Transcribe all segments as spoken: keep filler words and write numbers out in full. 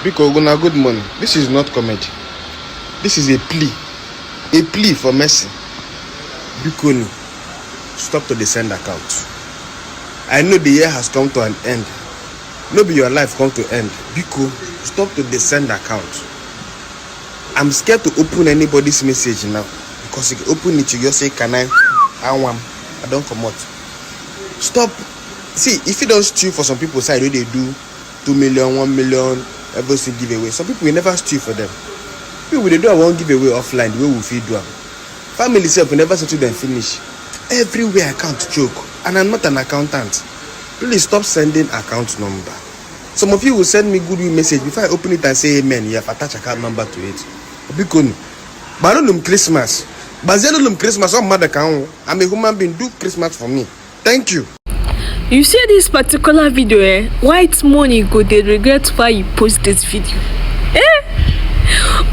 Biko, una good morning. This is not comedy. This is a plea. A plea for mercy. Bikoni, stop to dey send account. I know the year has come to an end. No be your life come to end. Biko, stop to dey send account. I'm scared to open anybody's message now, because if you open it, you just say, "Can I?" I want. I don't come out. Stop. See, if you don't steal for some people side, wey dey do two million, one million, everything giveaway. Some people, we never steal for them. We will dey do our own giveaway offline, the way we fit do am. Family sef, we never settle them finish. Everywhere account choke, and I'm not an accountant. Please stop sending account number. Some of you will send me goodwill message before I open it and say amen. You have attached account number to it. Bikoni, gbalụnụ m Christmas. Gbazielụnụ m Christmas. Ọ mmadụ ka m wụ. I'm a human being. Do Christmas for me. Thank you. You see this particular video, eh? White money go dey regret why you post this video. Eh?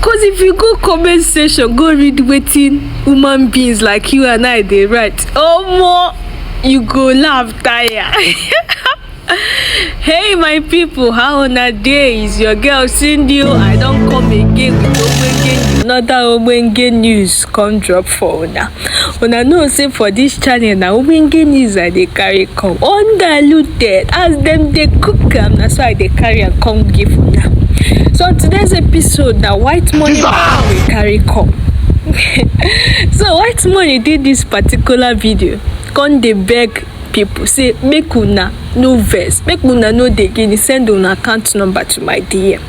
Cause if you go comment section, go read wetin human beings like you and I dey write. Omo, you go laugh tire. Hey my people, how una dey? Is your girl Cindy o. I don come again with ogbenge, another ogbenge news come drop for una. Una know say for this channel na ogbenge news I dey carry come, undiluted, as dem dey cook am, na so I dey carry am come give una. So today's episode na white money matter we carry come. So white money did this particular video, come dey beg people say make una no vex, make una no dey gini, send una account number to my D M.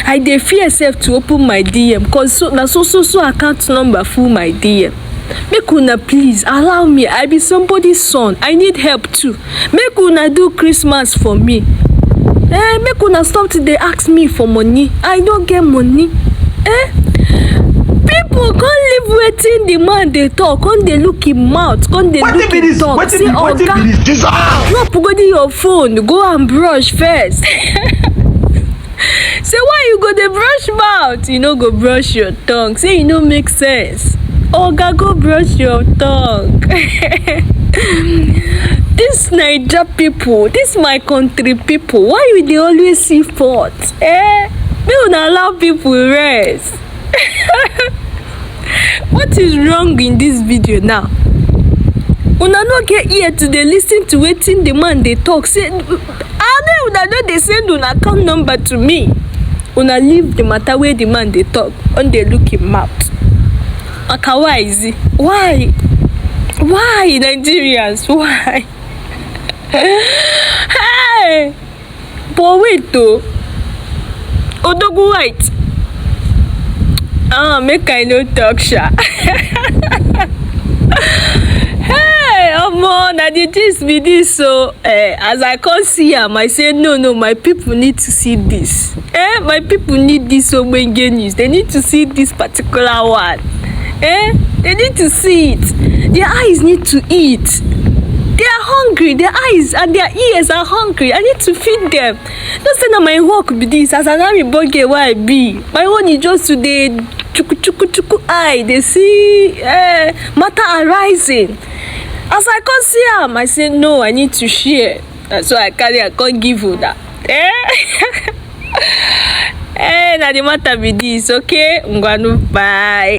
I dey fear sef to open my D M, cause so na so so so account number full my D M. Make una please allow me, I be somebody's son, I need help too. Make una do Christmas for me. Eh, make una stop to dey ask me for money, I no get money. Eh? People come leave wetin the man dey talk, come dey look him mouth, come dey look him tongue, say, "Oga, drop go dey your phone, go and brush first." Say, "Why you go dey brush mouth? You no go brush your tongue." Say, "E no make sense." Oga, go brush your tongue. This Naija people, this my country people, why you dey always see fault? Eh? Make una allow people rest. What is wrong in this video now? Una no get ear to dey listen to wetin the man dey talk. Say, I know una no dey send una account number to me. Una leave the matter wey the man dey talk, come dey look him mouth. Maka why is it? Why? Why Nigerians? Why? Hey! But wait o, Odogwu White. Ah, make I no talk sha. Hey, omo, na the gist be this o. Eh, as I come see am, I say, "No, no, my people need to see this. Eh, my people need this ogbenge news. They need to see this particular one. Eh, they need to see it. Their eyes need to eat. They are hungry. Their eyes and their ears are hungry. I need to feed them." No say na my work be this. As an army boy girl wey I be, my own is just to dey chuku chuku chuku eye, dey see, eh, matter arising. As I come see am, I say, "No, I need to share." Na so I carry am come give una. Eh? Eh, na the matter be this, okay? Ngwanu, bye.